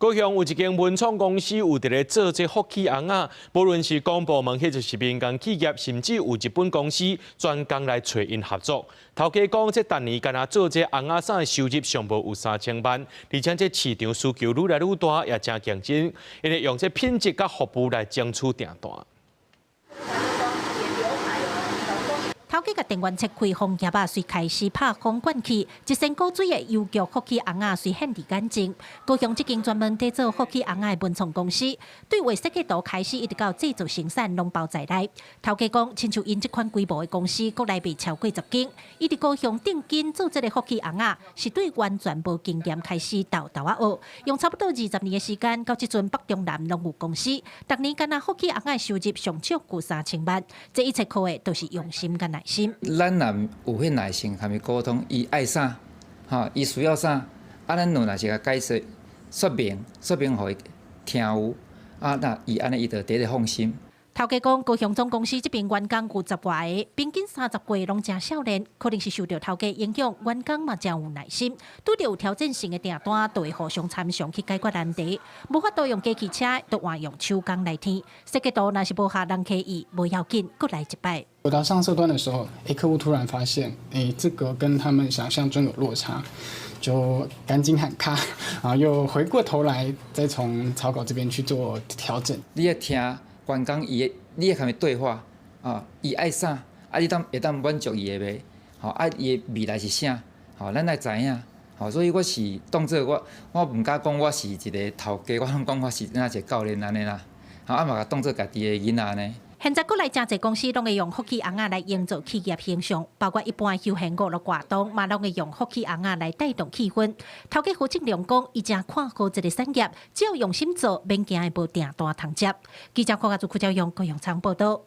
高雄有一間文創公司有佇咧做這福氣尪仔，無論是公部門或者是民間企業，甚至有日本公司專工來揣𪜶合作。頭家講，這逐年干焦做這尪仔衫的收入上無有3000萬，而且這市場需求愈來愈大，也誠競爭，𪜶會用這品質佮服務來爭取訂單。頭家共電源切開，風業仔隨開始拍風灌去，一身古錐的郵局福氣尪仔隨現佇眼前。高雄這間專門製作福氣尪仔的文創公司，對畫設計圖開始，一直到製作生產，攏包在內。頭家講，親像𪜶這款規模的公司，國內袂超過10間。伊佇高雄定根做這个福氣尪仔，是對完全無經驗開始沓沓仔學，用差不多20年的時間，到這陣北中南攏有公司，逐年干焦福氣尪仔收入上少有3000萬。這一切靠的都是用心佮耐心。咱若有彼耐心共伊溝通，伊愛啥，吼，伊需要啥，啊，咱若是共解釋說明，說明予伊聽有，啊，那伊按呢伊就第一放心。頭家講，高雄總公司這邊員工有十外个，平均30歲攏誠少年，可能是受著頭家影響，員工嘛誠有耐心，拄著有挑戰性的訂單，就會互相參詳去解決難題。無法度用機器車，就換用手工來添。設計圖若是無合人客意，無要緊，閣來一擺。我到上色段的時候，欸，客戶突然發現，欸，這個跟他們想象中有落差，就趕緊喊卡，然後又回過頭來再從草稿這邊去做調整。你愛聽員工伊的，你愛共伊對話，啊，伊愛啥，啊，你當會當滿足伊的袂？吼，啊，伊的未來是啥？吼，咱愛知影。吼，所以我是當做我，我毋敢講我是一个頭家，我攏講我是若一个教練按呢啦。吼，啊嘛共當做家己的囡仔按呢。現在國內誠濟公司攏會用福氣尪仔來營造企業形象，包括一般休閒娛樂活動嘛，攏會用福氣尪仔來帶動氣氛。頭家胡正良講，伊誠看好這个產業，只要用心做，免驚會無訂單通接。記者郭家祖、郭昭勇、高雄場報道。